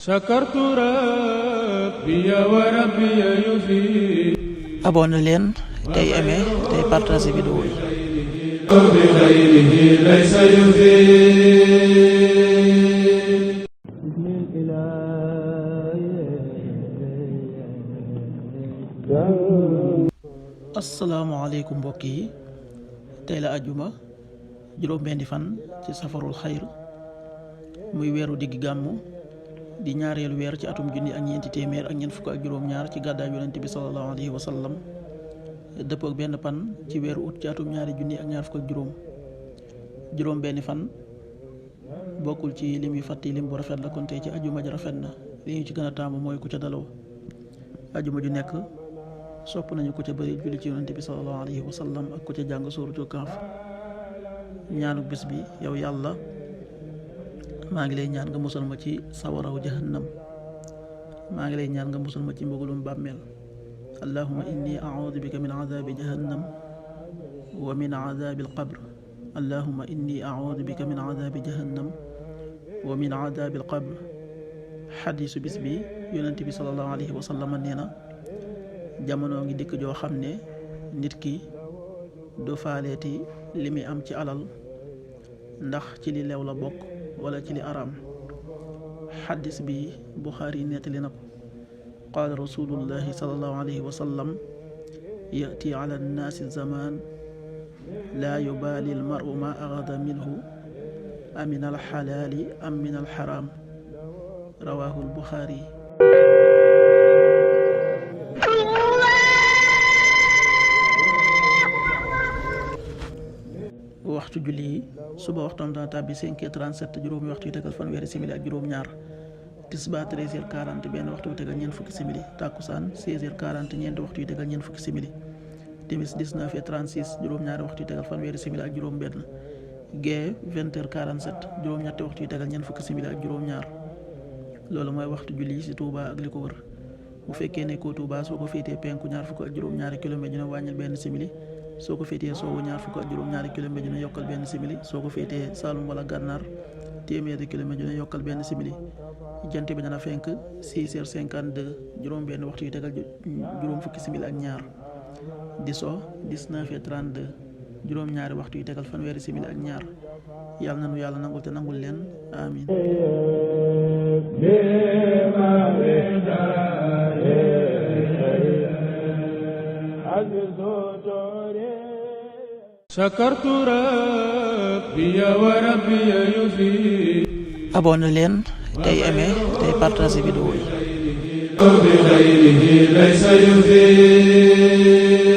sakartu rabbi wa rabbi yufi. abonné leen tey aimé tey partagé vidéo yi. bi xayrihi laysa yufi. asalaamaaleykum mbokk yi, tey la ajjuma juróom-benni fan ci safarul xayr muy weeru digg gàmmu di ñaareelu weer ci atum junni ak ñeenti téeméer ak ñeent fukk ak juróom-ñaar ci gàddaay yonent bi sallallahu alayhi wa sallam, dëppoo ak benn fan ci weeru ut ci atum ñaari junni ak ñaar fukk ak juróom-benni fan bokkul ci lim yu fàtti lim bu rafet la, kon tey ci ajjuma ji rafet na. li ñu ci gën a taamu mooy ku ca daloo. ajjuma ju nekk sopp nañu ku ca bëri julli ci yonent bi sallallahu alayhi wa sallam ak ku ca jàng suuratul Kahf. ñaanu bés bi: yow yàlla, maa ngi lay ñaan nga musal ma ci sawaraw jahannam, maa ngi lay ñaan nga musal ma ci mbugulum bàmmeel. allahumma inni a'udhu bika min adhabi jahannam wa min adhabi alqabr. allahumma inni a'udhu bika min adhabi jahannam wa min adhabi alqabr. xadiisu bis bi: yonent bi sallallahu alayhi wa sallam nee na, jamono ngi dikk joo xam ne nit ki du faaleeti li muy am ci alal ndax ci li leew la bokk wala ci li araam. xaddis bi Buxaari nettali na ko. qaala rasulullahi sallallahu alayhi wa sallam: yati ala nnaasi zaman laa yubaali almaru ma axada minhu amin alxalaali am min alxaraam. rawaahu albuxaari. waxtu julli yi: suba waxtoom dana tàbbi 5h37, juróomi waxtu yu tegal fanweeri simili ak juróom-ñaar. tisbaar 13h40, benn waxtu yu tegal ñeent fukki simili. takkusaan 16h40, ñeenti waxtu yu tegal ñeent fukki simili. timis 19h36, juróom-ñaari waxtu yu tegal fanweeri simili ak juróom-benn. gee 20h47, juróom-ñetti waxtu yu tegal ñeent fukki simili ak juróom-ñaar. loolu mooy waxtu julli yi ci Touba ak li ko wër. bu fekkee ne ko Touba soo ko féetee penku ñaar fukk ak juróom-ñaari kilomètre dina wàññil benn simili. soo ko féetee soowu ñaar fukk ak juróom-ñaari kilomètre dina yokkal benn simili. soo ko féetee Saalum wala Gànnaar téeméeri kilomètre dina yokkal benn simili. jant bi dana fenk 6h52, juróom benn waxtu yu tegal juróom fukki simili ak ñaar. di so 19h32, juróom-ñaari waxtu yu tegal fanweeri simili ak ñaar. yàlla nanu yàlla nangul te nangul leen, amin. sakartu rabbi wa rabbi yufi. abonné leen tey aimé tey partagé vidéo yi. bi xayrihi laysa yufi.